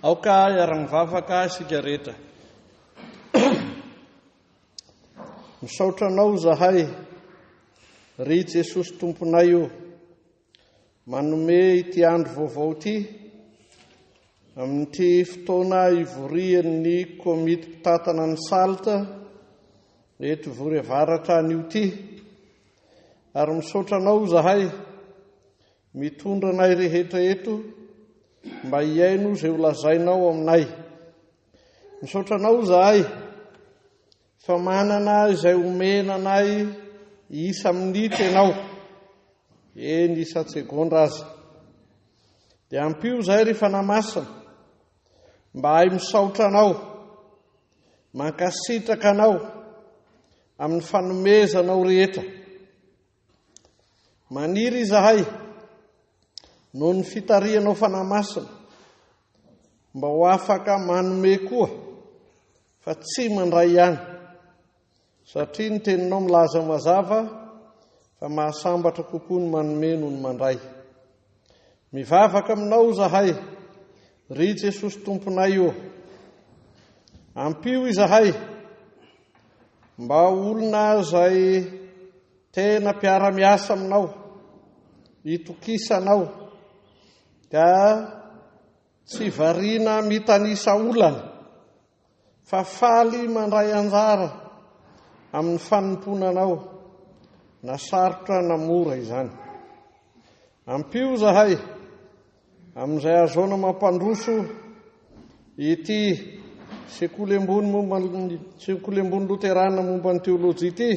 Aoka hiara-mivavaka isika rehetra. Misaotra Anao izahay, ry Jesosy Tomponay o, manome ity andro vaovao ity, amin'ity fotoana ivorian'ny komity mpitantana ny SALT eto Ivory Avaratra anio ity. Ary misaotra Anao izahay, mitondra anay rehetra eto mba hihaino izay ho lazainao aminay. Misaotra Anao izahay fa manana izay omena anay isa-minitra Ianao, eny isan-tsegondra aza. Dia ampio izahay ry Fanahy Masina mba hahay misaotra Anao, mankasitraka Anao amin'ny fanomezanao rehetra. Maniry izahay noho ny fitarihanao Fanahy Masina mba ho afaka manome koa fa tsy mandray ihany satria ny teninao milaza mazava fa mahasambatra kokoa ny manome noho ny mandray. Mivavaka aminao izahay, ry Jesosy Tomponay ô. Ampio izahay mba ho olona izay tena mpiara-miasa aminao, itokisanao, ka tsy variana mitanisa olana, fa faly mandray anjara amin'ny fanompoana anao, na sarotra na mora izany. Ampio izahay Amin'izay ahazoana mampandroso ity sekoly ambony momba ny sekoly ambony loterana momba ny teolojia ity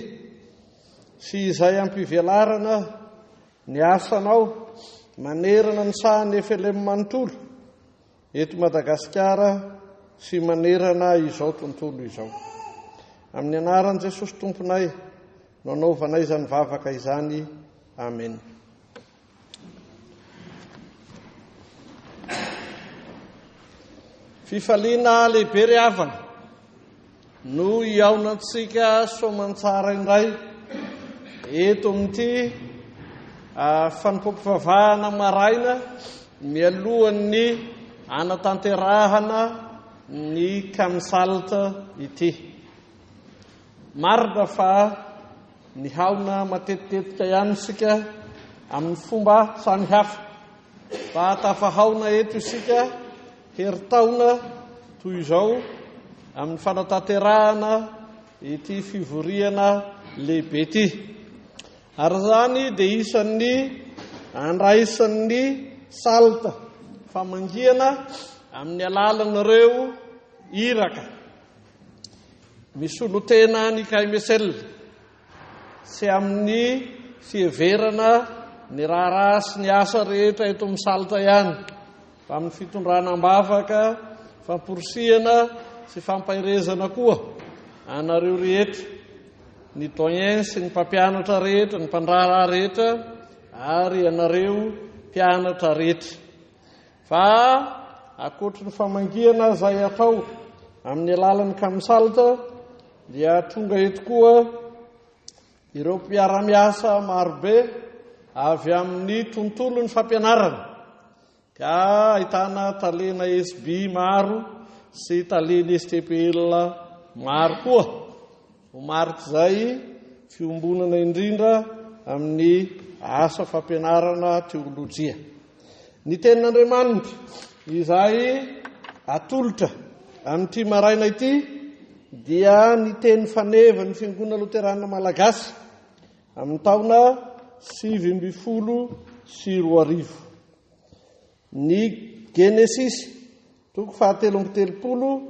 sy izay ampivelarana ny asanao manerana ny sahan'ny FLM manontolo eto Madagasikara sy manerana izao tontolo izao. Amin'ny anaran'i Jesosy Tomponay no anaovanay izany vavaka izany. Amen. Fifaliana lehibe ry havana no hihaonantsika soamantsara indray eto amin'ity ah, fanompoam-pivavahana maraina mialohan'ny anatanterahana ny Kamsalt ity. Marina fa Mihaona matetitetika ihany isika amin'ny fomba samihafa. Fa tafahaona eto isika herintaona toy izao amin'ny fanatanterahana ity fivoriana lehibe ity. Ary izany dia isan'ny andraisan'ny SALT famangiana amin'ny alalan'ireo iraka. Misolo tena an'i Kaimesel sy amin'ny fiheverana ny raharaha sy ny asa rehetra eto amin'ny Salta ihany, fa amin'ny fitondrana am-bavaka, famporisihana sy fampaherezana koa anareo rehetra, ny doyen sy ny mpampianatra rehetra, ny mpandraharaha rehetra ary ianareo mpianatra rehetra. Fa ankoatry ny famangiana izay atao amin'ny alalan'ny Kamsalt dia tonga eto koa ireo mpiara-miasa marobe avy amin'ny tontolon'ny fampianarana ka ahitana talena SB maro sy talen'ny STPL maro koa ho marik'izay fiombonana indrindra amin'ny asa fampianarana teolojia. Ny Tenin'Andriamanitra izay atolotra amin'ity maraina ity dia ny teny fanevan'ny Fiangonana Loterana Malagasy amin'ny taona 2019. Ny Genesisy toko fahatelo amby telopolo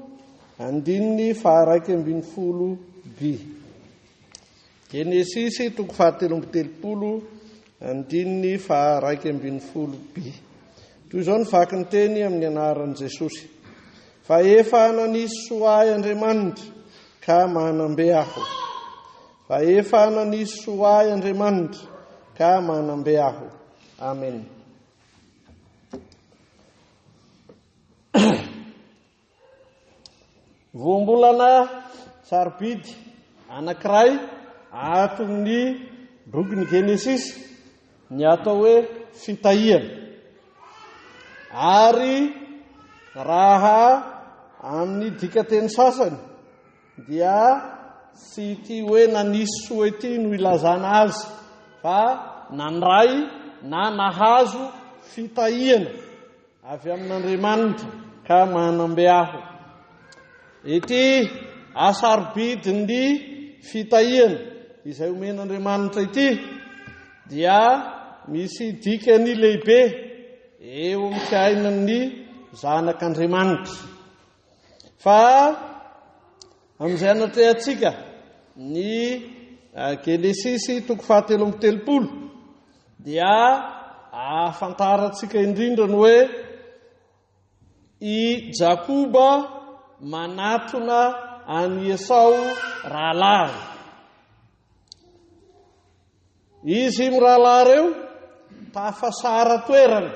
andininy faharaika ambin'ny folo by. Genesisy toko fahatelo amby telopolo andininy faharaika ambin'ny folo by. Toy izao ny vaky ny teny amin'ny anaran'i Jesosy. Fa efa nanisy soa ahy Andriamanitra ka manambe aho. Fa efa nanisy soa ahy Andriamanitra ka manambe aho. Amen. Voambolana sarobidy anankiray ato amin'ny bokin'ny Genesisy ny atao hoe fitahiana. Ary Raha amin'ny dikanteny sasany dia tsy ity hoe nanisy soa ity no ilazana azy fa nandray na nahazo fitahiana avy amin'Andriamanitra ka manambe aho. Ity hasarobidin'ny fitahiana izay omen'Andriamanitra ity dia misy dikany lehibe eo amin'ny fiainan'ny zanak'Andriamanitra. Fa amin'izay anatrehantsika ny eh, Genesisy toko fahatelo amby telopolo dia ahafantarantsika indrindra ny hoe i Jakoba manatona an'i Esao rahalahiny. Izy mirahalahy ireo tafasara toerana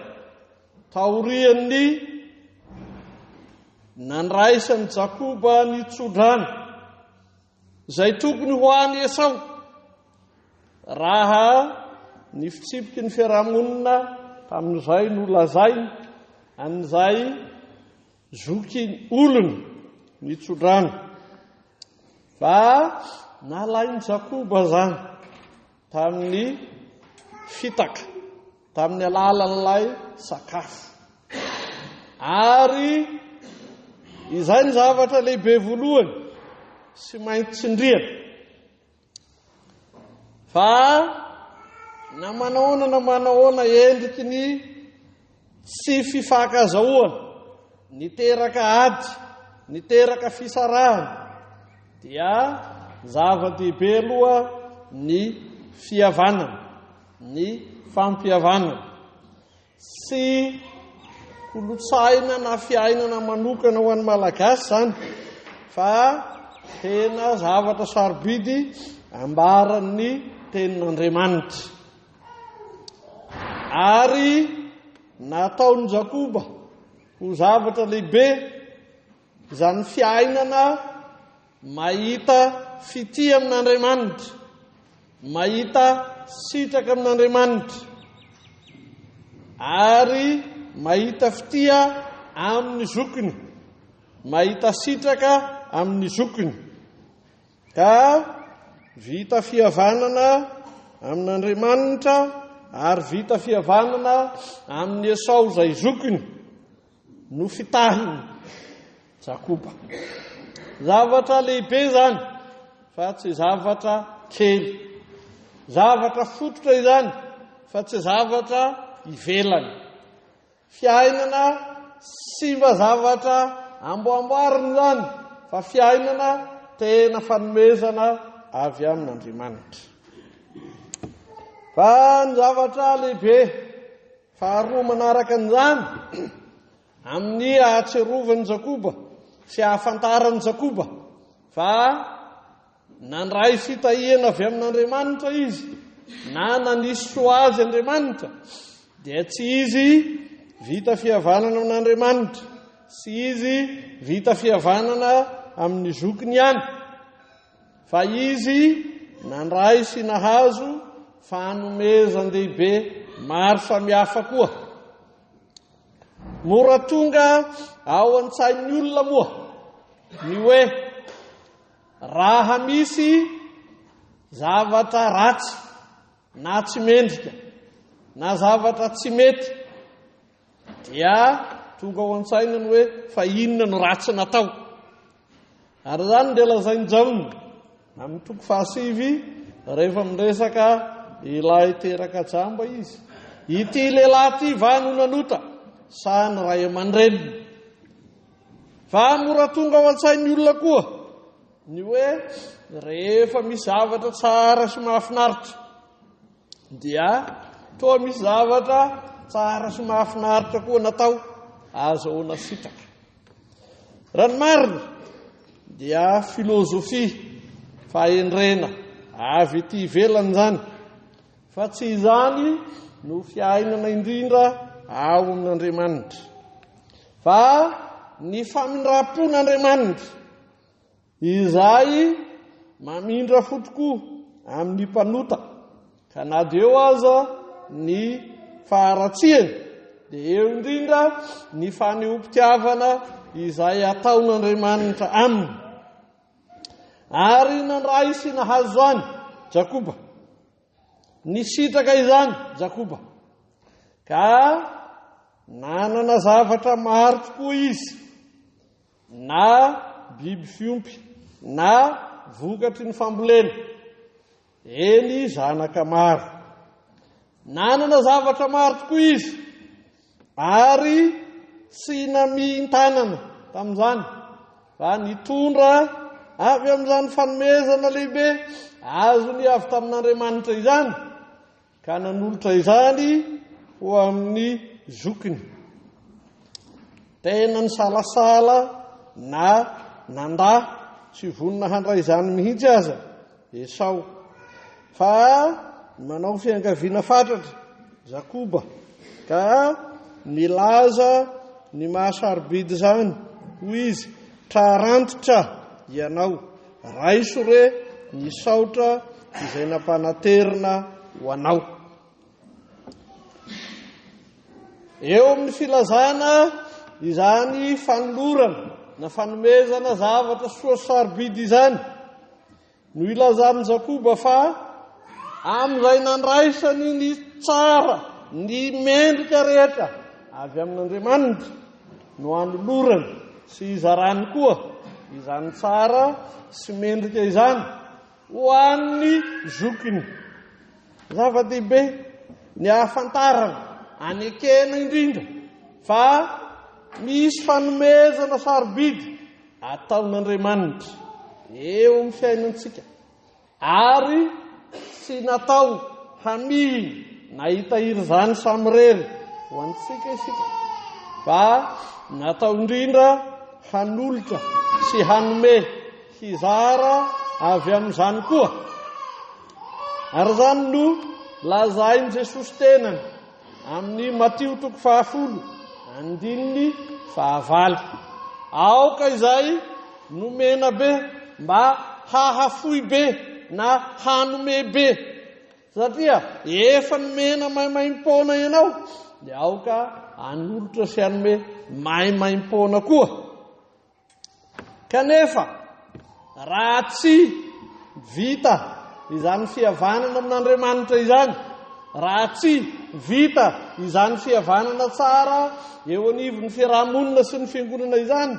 taorian'ny nandraisan'i Jakoba ny tsodrano izay tokony ho an'i Esao raha ny fitsipiky ny fiarahamonina tamin'izay no lazainy an'izay zoky olony ny tsodrano. Fa nalain'i Jakoba izany tamin'ny fitaka, tamin'ny alalan'ilay sakafo. Ary izay ny zavatra lehibe voalohany sy maintsy tsindriana. Fa na manahoana na manahoana endriky ny tsy fifankazahoana, niteraka ady, niteraka fisarahana, dia zava-dehibe aloha ny fihavanana, ny fampihavanana. Tsy kolontsaina na fiainana manokana ho an'ny Malagasy izany fa tena zavatra sarobidy ambaran'ny tenin'Andriamanitra. Ary nataon'i Jakoba ho zavatra lehibe izany fiainana Mahita fitia amin'Andriamanitra, mahita sitraka amin'Andriamanitra, ary mahita fitia amin'ny zokiny, mahita sitraka amin'ny zokiny. Ka vita fihavanana amin'Andriamanitra ary vita fihavanana amin'i Esao izay zokiny. Nofitahin'i Jakoba. Zavatra lehibe izany fa tsy zavatra kely. Zavatra fototra izany fa tsy zavatra ivelany. Fiainana tsy mba zavatra amboamboarina izany fa fiainana tena fanomezana avy amin'Andriamanitra. Fa ny zavatra lehibe Faharoa manaraka an'izany, amin'ny ahatsiarovan'i Jakoba sy ahafantaran'i Jakoba fa nandray fitahiana avy amin'Andriamanitra izy, na nanisy soa azy Andriamanitra, dia tsy izy vita fihavanana amin'Andriamanitra sy izy vita fihavanana amin'ny zokiny ihany, Fa izy nandray sy nahazo fanomezan-dehibe maro samihafa koa. Mora tonga ao an-tsain'ny olona moa ny hoe raha misy zavatra ratsy na tsy mendrika na zavatra tsy mety dia tonga ao an-tsaina ny hoe fa inona no ratsy natao. Ary izany dia lazain'i Jaona amin'ny toko fahasivy rehefa miresaka ilay teraka jamba izy. Ity lehilahy ity va no nanota sa ny ray aman-dreniny? Fa mora tonga ao an-tsain'ny olona koa ny hoe rehefa misy zavatra tsara sy mahafinaritra dia toa misy zavatra tsara sy mahafinaritra koa natao azahoana sitraka. Raha ny marina dia filozofia fahendrena avy ety ivelany izany fa tsy izany no fiainana indrindra ao amin'Andriamanitra fa ny famindram-pon'Andriamanitra Izay mamindra fo tokoa amin'ny mpanota, ka na dia eo aza ny faharatsiany, Dia eo indrindra ny fanehoam-pitiavana izay ataon'Andriamanitra aminy. Ary nandray sy nahazo izany Jakoba. Nisitraka izany Jakoba. Ka nanana zavatra maro tokoa izy, na biby fiompy, na vokatry ny fambolena. Eny, zanaka maro. Nanana zavatra maro tokoa izy, ary tsy namihin-tanana tamin'izany, fa nitondra avy amin'izany fanomezana lehibe azony avy tamin'Andriamanitra izany, ka nanolotra izany ho amin'ny zokiny. Tena nisalasala na nandà tsy vonona handray izany mihitsy aza Esao. Fa manao fiangaviana fatratra Jakoba ka milaza ny maha-sarobidy izany. Hoy izy, Trarantitra ianao, raiso re ny saotra izay nampanaterina ho anao. Eo amin'ny filazana izany fanolorana na fanomezana zavatra soa sarobidy izany no ilazan'i Jakoba fa amin'izay nandraisany ny tsara, ny mendrika rehetra avy amin'Andriamanitra no anolorany sy izarany koa izany tsara sy mendrika izany ho an'ny zokiny. Zava-dehibe ny ahafantarana, anekena indrindra fa misy fanomezana sarobidy ataon'Andriamanitra eo amin'ny fiainantsika ary tsy natao hamihina na hitahiry izany samirery ho antsika isika fa natao indrindra hanolotra sy hanome hizara avy amin'izany koa. Ary izany no lazain'i Jesosy tenany amin'ny Matio toko fahafolo, andininy fahavalo. Aoka izay nomena be mba hahafoy be na hanome be. Satria efa nomena maimaimpoana ianao, dia aoka hanolotra sy hanome maimaimpoana koa. Kanefa, raha tsy vita izany fihavanana amin'Andriamanitra izany, raha tsy vita izany fihavanana tsara eo anivon'ny fiarahamonina sy ny fiangonana izany,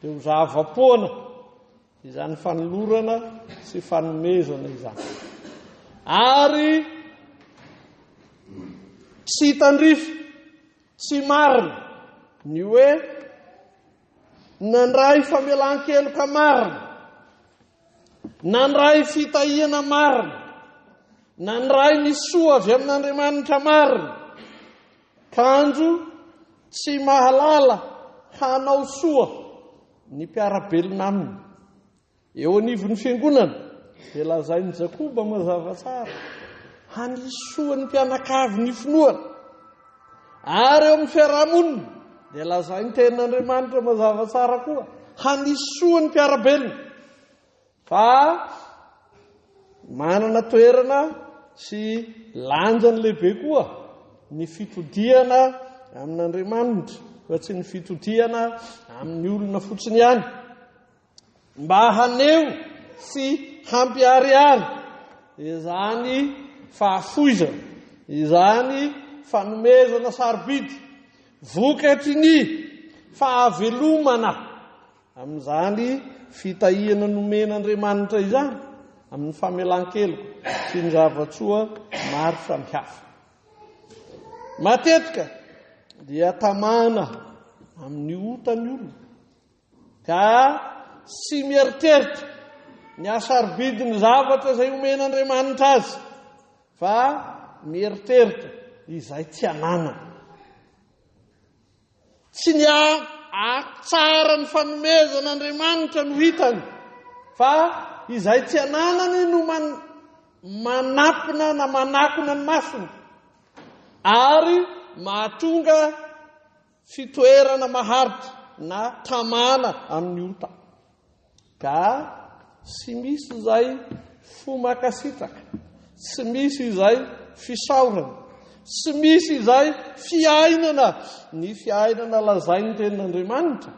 dia ho zava-poana izany fanolorana sy fanomezana izany. Ary tsy tandrify, tsy marina ny hoe Nandray famelan-keloka marina, nandray fitahiana marina, nandray ny soa avy amin'Andriamanitra marina, kanjo tsy mahalala hanao soa ny mpiara-belona aminy. Eo anivon'ny fiangonana, dia lazain'i Jakoba mazava tsara, hanisy soa ny mpianakavy ny finoana. Ary eo amin'ny fiarahamonina, dia lazain'ny tenin'Andriamanitra mazava tsara koa, hanisy soa ny mpiara-belona. Fa manana toerana sy lanjany lehibe koa ny fitodihana amin'Andriamanitra, fa tsy ny fitodihana amin'ny olona fotsiny ihany. Mba haneho sy hampiharihary izany fahafoizana, izany fanomezana sarobidy vokatry ny fahavelomana amin'izany fitahiana nomen'Andriamanitra izany amin'ny famelan-keloka sy ny zava-tsoa maro samihafa. Matetika dia tamana amin'ny ota ny olona. Ka tsy mieritreritra ny hasarobidin'ny zavatra izay omen'Andriamanitra azy, fa mieritreritra izay tsy ananany. Tsy ny hahatsara ny fanomezan'Andriamanitra no hitany, fa izay tsy ananany no manapina na manakona ny masony, ary mahatonga Fitoerana maharitra na tamana amin'ny ota. Ka tsy misy izay fo mankasitraka, tsy misy izay fisaorana, Tsy misy izay fiainana ny fiainana lazain'ny tenin'Andriamanitra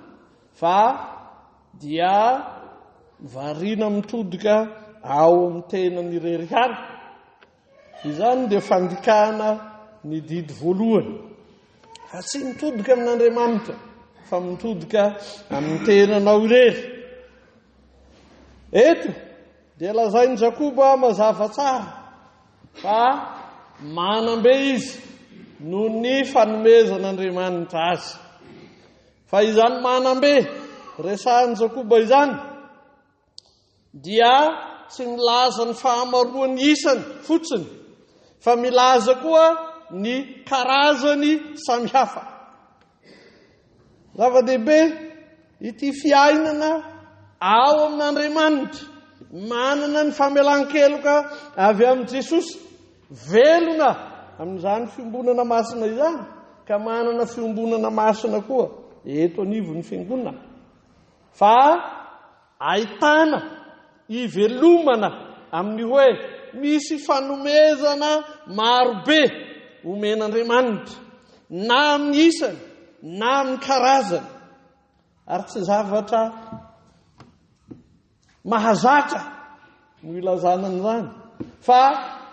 fa dia variana mitodika ao amin'ny tenany irery ihany. Izany dia fandikana ny didy voalohany. Fa tsy mitodika amin'Andriamanitra fa mitodika amin'ny tenanao irery. Eto dia lazain'i Jakoba mazava tsara fa manam-be izy noho ny fanomezan'Andriamanitra azy. Fa izany manam-be resahin'i Jakoba izany dia tsy milaza ny fahamaroan'ny isany fotsiny fa milaza koa ny karazany samihafa. Zava-dehibe ity fiainana ao amin'Andriamanitra, manana ny famelan-keloka avy amin'i Jesosy, velona amin'izany fiombonana masina izany, ka manana fiombonana masina koa eto anivon'ny fiangonana. Fa ahitana ivelomana amin'ny hoe misy fanomezana marobe omen'Andriamanitra, na amin'ny isany na amin'ny karazany, ary tsy zavatra mahazatra no ilazana an'izany, fa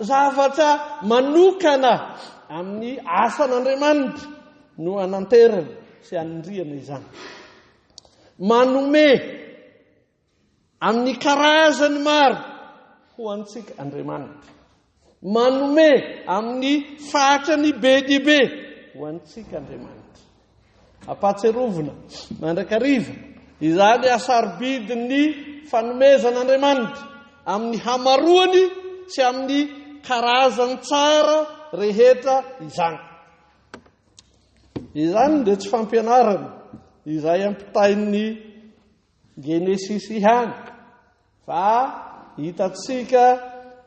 zavatra manokana amin'ny asan'Andriamanitra no ananterana sy anindriana izany. Manome amin'ny karazany maro ho antsika Andriamanitra. Manome amin'ny fatrany be dia be ho antsika Andriamanitra. Ampahatsiarovina mandrakariva izany hasarobidin'ny fanomezan'Andriamanitra amin'ny hamaroany sy amin'ny karazany tsara rehetra izany. Izany dia tsy fampianarana izay ampitain'ny Genesisy ihany fa hitantsika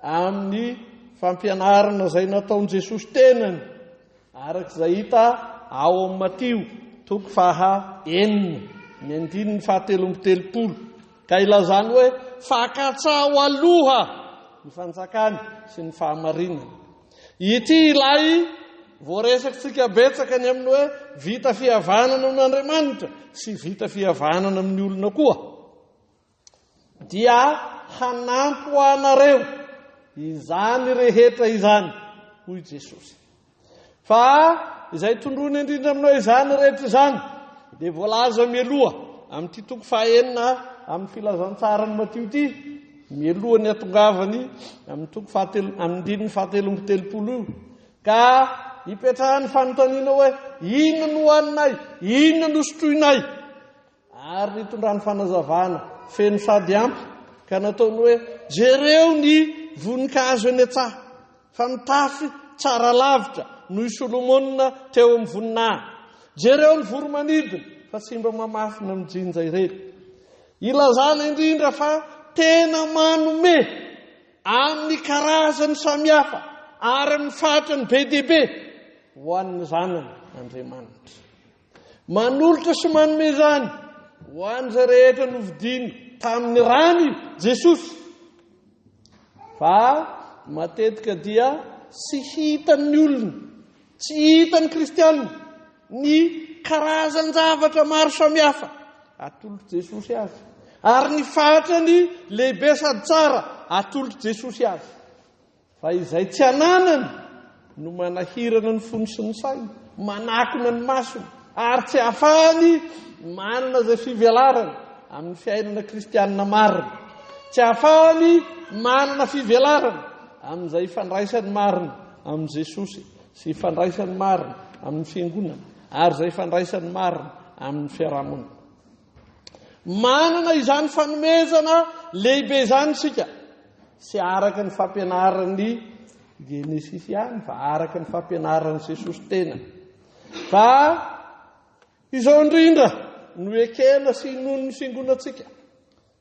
amin'ny fampianarana izay nataon'i Jesosy tenany araka izay hita ao amin'ny Matio toko faha enina ny andininy faha 33 ka ilazany hoe fakatsaho aloha ny fanjakany sy ny fahamarinany. Ity ilay voaresakitsika betsaka ny amin'ny hoe vita fihavanana amin'Andriamanitra sy vita fihavanana amin'ny olona koa. Dia hanampy ho anareo izany rehetra izany, hoy Jesosy. Fa izay tondroiny indrindra aminao izany rehetra izany dia voalaza mialoha amin'ity toko fahenina amin'ny filazantsaran'i Matio ity, mialoha ny hatongavany amin'ny toko fahatelo amin'ny andininy faha33 io. Ka ipetrahan'ny fanontaniana hoe inona no hohaninay, inona no sotroinay? Ary nitondrany fanazavana feno sady ampy ka nataony hoe, Jereo ny voninkazo eny an-tsaha, fa mitafy tsara lavitra noho i Solomona teo amin'ny voninahiny. Jereo ny voro-manidina, fa tsy mba mamafy na mijinja ireny. Ilazana indrindra fa tena manome amin'ny karazany samihafa ary amin'ny fatrany be dia be ho an'ny zanany Andriamanitra. Manolotra sy manome izany ho an'izay rehetra novidiny tamin'ny rany Jesosy. Fa matetika dia tsy hitan'ny olona, tsy hitan'ny kristianina ny karazan-javatra maro samihafa atolotr'i Jesosy azy. Ary ny fatrany lehibe sady tsara atolotr'i Jesosy azy. Fa izay tsy ananany no manahirana ny fony sy ny sainy, manakona ny masony, ary tsy ahafahany manana izay fivelarana amin'ny fiainana kristianina marina. Tsy ahafahany manana fivelarana amin'izay ifandraisany marina amin'i Jesosy sy ifandraisany marina amin'ny fiangonana ary izay ifandraisany marina amin'ny fiarahamonina. Manana izany fanomezana lehibe izany isika. Tsy araka ny fampianaran'ny Genesisy ihany fa araka ny fampianaran'i Jesosy tena. Fa izao indrindra no ekena sy inoan'ny fiangonantsika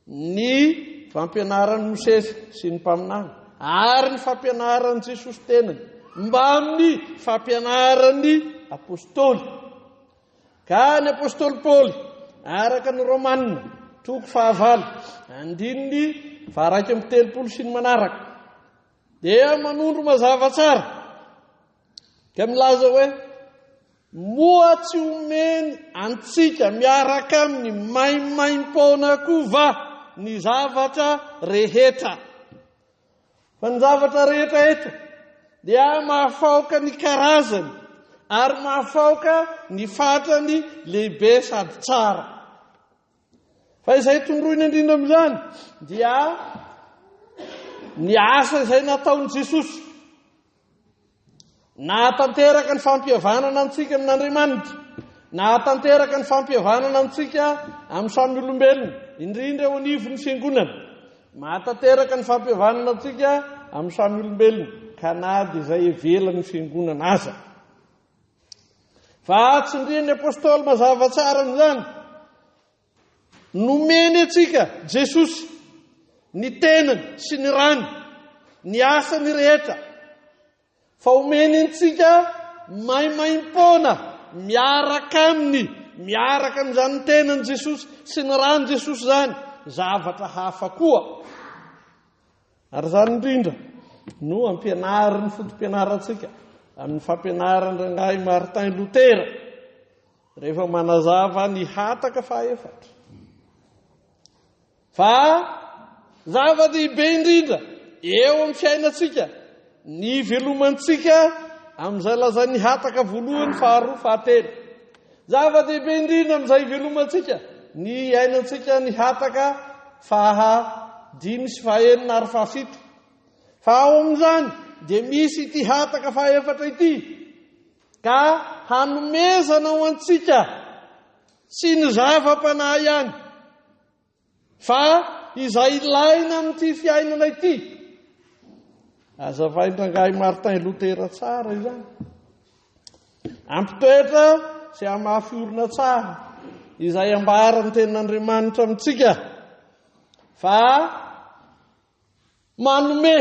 ny fampianaran'i Mosesy sy ny mpaminany ary ny fampianaran'i Jesosy tenany mbamin'ny fampianaran'ny apostoly. Ka ny apostoly Paoly, araka ny Romana, toko fahavalo, andininy faha-31 sy ny manaraka, dia manondro mazava tsara. Ka milaza hoe, Moa tsy omeny antsika miaraka aminy maimaim-poana koa va ny zavatra rehetra? Fa ny zavatra rehetra eto dia mahafaoka ny karazany ary mahafaoka ny fatrany lehibe sady tsara. Fa izay tondroina indrindra amin'izany dia ny asa izay nataon'i Jesosy. Nahatanteraka ny fampihavanana antsika amin'Andriamanitra, nahatanteraka ny fampihavanana antsika amin'ny samy olombelona, indrindra eo anivon'ny fiangonana. Mahatanteraka ny fampihavanana antsika amin'ny samy olombelona, ka na dia izay ivelan'ny fiangonana aza. Fa tsindrian'ny apostoly mazava tsara amin'izany. Nomeny antsika Jesosy ny tenany sy ny rany, ny asany rehetra. Fa omeny antsika maimaimpoana miaraka aminy, miaraka amin'izany tenan'i Jesosy sy ny ran'i Jesosy izany, zavatra hafa koa. Ary izany indrindra no ampianarin'ny foto-pianarantsika amin'ny fampianaran-dRangahy Martin Lotera rehefa manazava ny hataka fahaefatra. Fa zava-dehibe indrindra eo amin'ny fiainantsika ny ivelomantsika amin'izay lazain'ny hataka voalohany, faharoa, fahatelo. Zava-dehibe indrindra amin'izay ivelomantsika ny iainantsika ny hataka faha dimy sy fahenina ary fahafito. Fa ao amin'izany dia misy ity hataka fahaefatra ity ka hanomezana ho antsika tsy ny zava-panahy ihany Fa izay ilaina amin'ity fiainana ity. Azavain-dRangahy Martin Luther tsara izany. Ampitoetra sy hamafy orina tsara izay ambaran'ny tenin'Andriamanitra amintsika fa Manome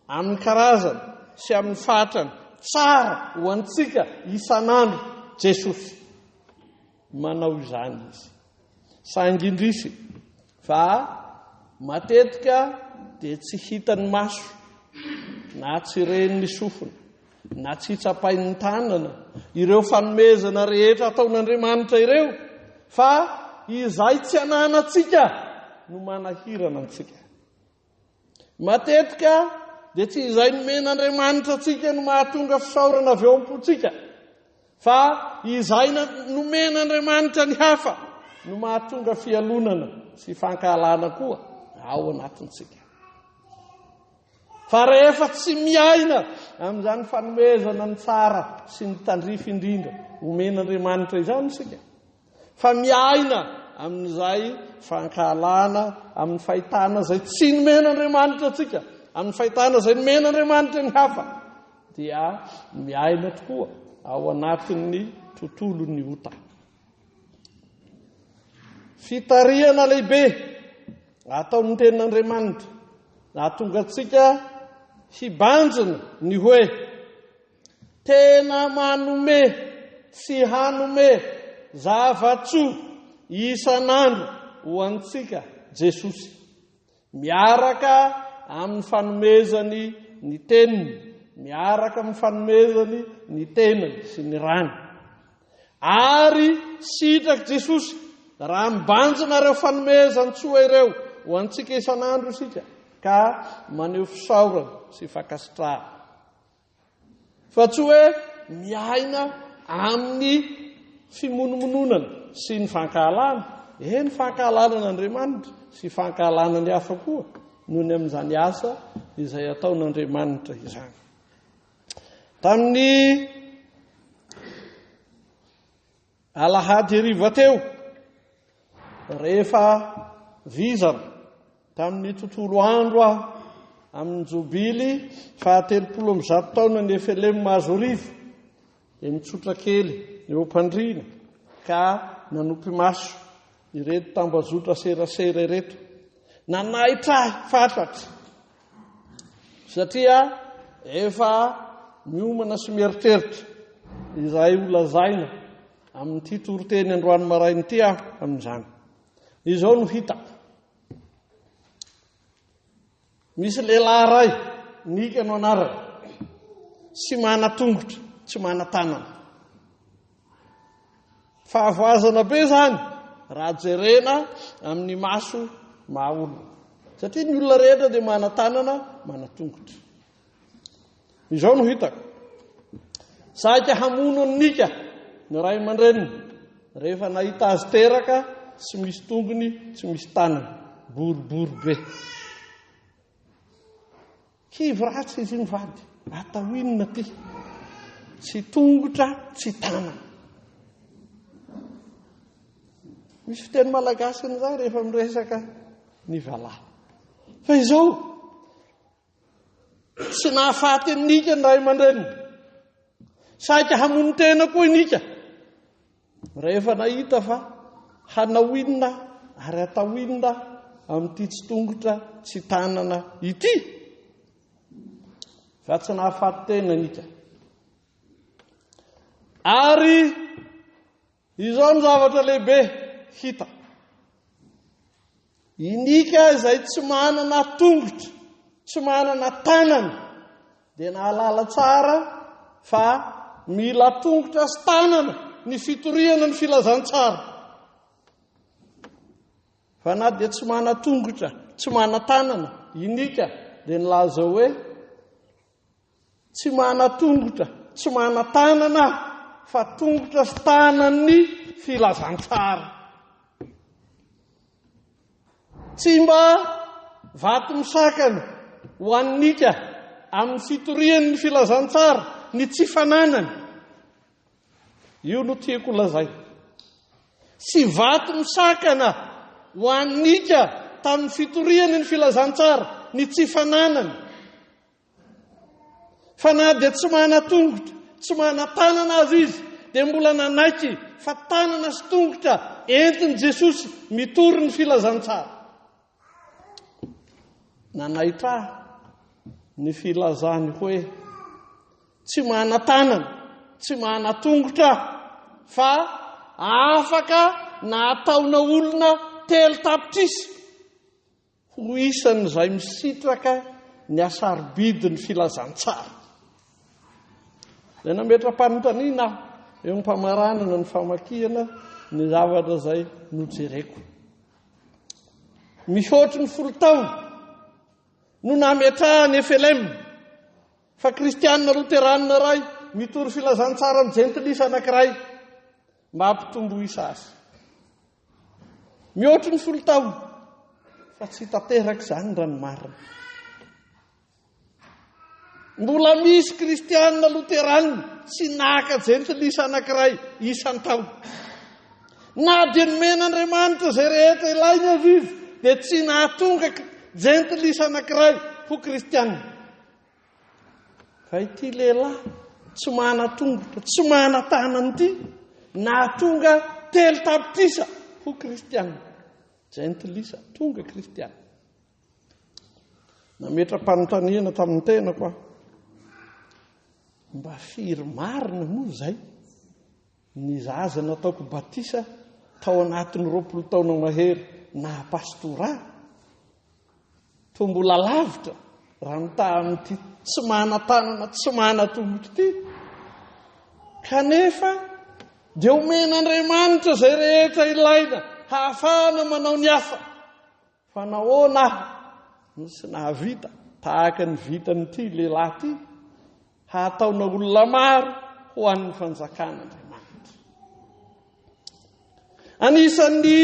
amin'ny karazany sy amin'ny fatrany tsara ho antsika isan'andro Jesosy. Manao izany Izy. Saingy indrisy fa matetika dia tsy hitan'ny maso na tsy ren'ny sofina na tsy tsapain'ny tanana ireo fanomezana rehetra ataon'Andriamanitra ireo fa izay tsy ananantsika no manahirana antsika. Matetika dia tsy izay nomen'Andriamanitra antsika no mahatonga fisaorana avy eo am-pontsika fa izay nomen'Andriamanitra ny hafa no mahatonga fialonana sy fankahalana koa ao anatintsika. Fa rehefa tsy miaina amin'izany fanomezana ny tsara sy ny tandrify indrindra omen'Andriamanitra izany isika, fa miaina amin'izay fankahalana, amin'ny fahitana izay tsy nomen'Andriamanitra antsika, amin'ny fahitana izay nomen'Andriamanitra ny hafa, dia miaina tokoa ao anatin'ny tontolon'ny ota. Fitarihana lehibe ataon'ny tenin'Andriamanitra nahatonga antsika hibanjina ny hoe tena manome sy hanome zava-tsoa isan'andro ho antsika Jesosy. Miaraka amin'ny fanomezany ny teniny, miaraka amin'ny fanomezany ny tenany sy ny rany. Ary sitrak'i Jesosy raha mibanjina ireo fanomezan-tsoa ireo ho antsika isan'andro isika ka maneho fisaorana sy fankasitrahana. Fa tsy hoe miaina amin'ny fimonomononana sy ny fankahalana. Eny, fankahalana an'Andriamanitra sy fankahalana ny hafa koa noho ny amin'izany asa izay ataon'Andriamanitra izany. Tamin'ny Alahady hariva teo, rehefa vizana tamin'ny tontolo andro aho amin'ny jobily fahatelopolo amby zato taona ny FLM Mahazoarivo, dia nitsotra kely eo am-pandriana ka nanopy maso ireto tambazotra serasera ireto. Nanaitra ahy fatratra satria efa miomana sy mieritreritra izay ho lazaina amin'ity toriteny androany maraina ity aho amin'izany. Izao no hitako. Misy lehilahy iray, Nika no anarany. Tsy manan-tongotra, tsy manan-tanana. Fahavoazana be izany raha jerena amin'ny maso maha olona. Satria ny olona rehetra dia manan-tanana, manan-tongotra. Izao no hitako. Saika hamono an'i Nika ny ray aman-dreniny rehefa nahita azy teraka tsy misy tongony, tsy misy tanany, boribory be. Kivy ratsy izy mivady. Atao inona ty? Tsy tongotra, tsy tanana. Misy fiteny malagasy an'izay rehefa miresaka ny valahy. Fa izao, tsy nahafaty an'i Nika ny ray aman-dreniny. Saika hamono tena koa i Nika. Rehefa nahita fa hanao inona ary hatao inona amin'ity tsy tongotra tsy tanana ity. Fa tsy nahafaty tena Nika. Ary Izao no zavatra lehibe hita. I Nika izay tsy manana tongotra, tsy manana tanana, dia nahalala tsara fa mila tongotra sy tanana ny fitoriana ny filazantsara. Fa na dia tsy mana-tongotra, tsy mana-tanana i Nika, dia nilaza hoe Tsy manan-tongotra, tsy manan-tanana aho, fa tongotra sy tanan'ny filazantsara. Tsy mba vato misakana ho an'i Nika amin'ny fitoriany ny filazantsara ny tsy fananany. Io no tiako lazaina. Tsy vato misakana ho an'i Nika tamin'ny fitoriany ny filazantsara ny tsy fananany. Fa na dia tsy manan-tongotra, tsy manan-tanana aza izy, dia mbola nanaiky fa tanana sy tongotra entin'i Jesosy mitory ny filazantsara. Nanaitra ahy ny filazany hoe tsy manan-tanana, tsy manan-tongotra aho, fa afaka nahataona olona 3 tapitrisa. Ho isan'izay misitraka ny hasarobidin'ny filazantsara. Dia nametra-panontaniana aho eo am-pamaranana ny famakiana ny zavatra izay nojereko. Mihoatry ny folo taona no nametrahan'ny FLM fa kristianina loteranina iray mitory filazantsara amin'ny jentilisa anankiray mba hampitombo isa azy. Mihoatry ny folo taona fa tsy tanteraka izany raha ny marina. Mbola misy kristianina loteranina tsy naka jentilisa anankiray isan-taona. Na dia nomen'Andriamanitra izay rehetra ilainy aza izy dia tsy nahatonga jentilisa anankiray ho kristianina. Fa ity lehilahy tsy manan-tongotra, tsy manan-tanana ity, nahatonga 3 tapitrisa ho kristiana. Jentilisa, tonga kristiana. Nametra-panontaniana tamin'ny tenako aho. Mba firy marina moa izay ny zaza nataoko batisa tao anatin'ny 20 taona mahery naha pastora ahy? Toa mbola lavitra raha mitaha amin'ity tsy manan-tanana, tsy manan-tongotra ity. Kanefa dia omen'Andriamanitra izay rehetra ilaina hahafahana manao ny asa. Fa nahoana aho no tsy nahavita tahaka ny vitan'ity lehilahy ity hahataona olona maro ho an'ny fanjakan'Andriamanitra? Anisan'ny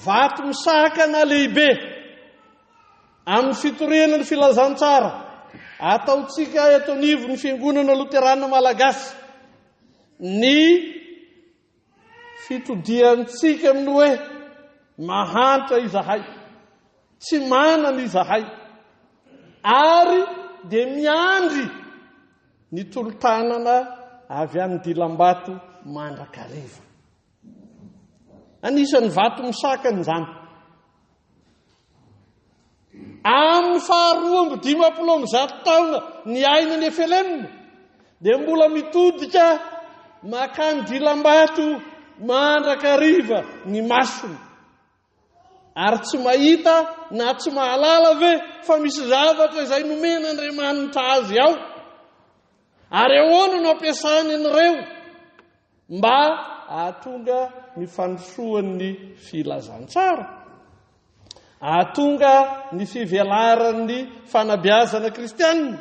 vato misakana lehibe amin'ny fitoriana ny filazantsara ataontsika eto anivon'ny Fiangonana Loterana Malagasy ny fitodiantsika amin'ny hoe mahantra izahay, tsy manana izahay, ary dia miandry ny tolo-tanana avy any dilam-bato mandrakariva. Anisan'ny vato misakana izany. Amin'ny faharoa amby 150 taona niainan'i FLM dia mbola mitodika makany dilam-bato mandrakariva ny masony. Ary tsy mahita na tsy mahalala ve fa misy zavatra izay nomen'Andriamanitra azy ao? Ary ahoana no ampiasany an'ireo mba hahatonga ny fandrosoan'ny filazantsara? Hahatonga ny fivelaran'ny fanabeazana kristianina?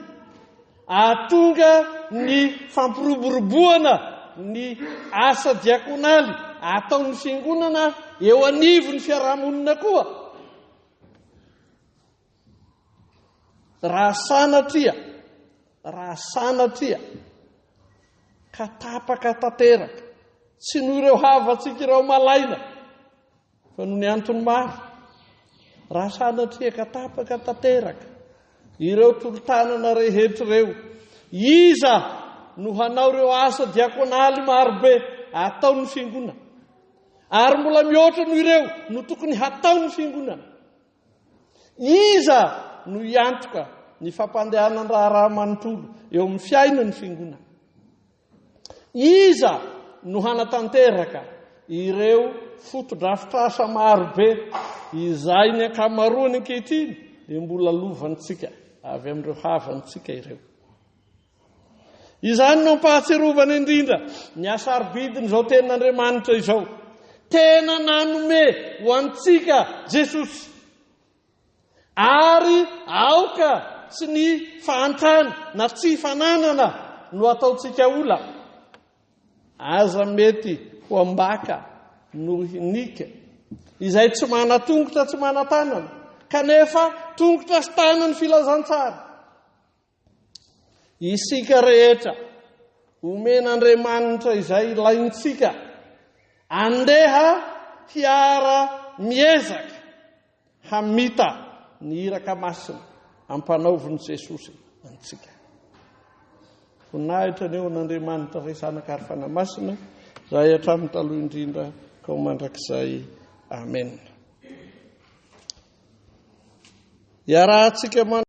Hahatonga ny fampiroboroboana ny asa diakonaly ataon'ny fiangonana eo anivon'ny fiarahamonina koa? Raha sanatria, raha sanatria ka tapaka tanteraka, tsy noho ireo havantsika ireo malaina, fa noho ny antony maro, raha sanatria ka tapaka tanteraka ireo tolo-tanana rehetra ireo, iza no hanao ireo asa diakonaly marobe ataon'ny fiangonana? Ary mbola mihoatra noho ireo no tokony hataon'ny fiangonana. Iza no hiantoka ny fampandehanan-draharaha manontolo eo amin'ny fiainan'ny fiangonana? Iza no hanatanteraka ireo fotodrafitrasa marobe izay ny ankamaroany ankehitriny dia mbola lovantsika avy amin'ireo havantsika ireo? Izany no ampahatsiarovana indrindra ny hasarobidin'izao tenin'Andriamanitra izao. Tena nanome ho antsika Jesosy. Ary aoka tsy ny fahantrana na tsy fananana no ataontsika ola. Aza mety ho ambaka noho nika izay tsy mana-tongotra tsy mana-tanana kanefa tongotra sy tanan'ny filazantsara. Isika rehetra, omen'Andriamanitra izay ilaintsika. Andeha hiara-miezaka hamita ny iraka masina ampanaovin'i Jesosy antsika. Voninahitra anie ho an'Andriamanitra Ray Zanaka ary Fanahy Masina, izay hatramin'ny taloha indrindra ka ho mandrakizay. Amen. Iarahantsika man.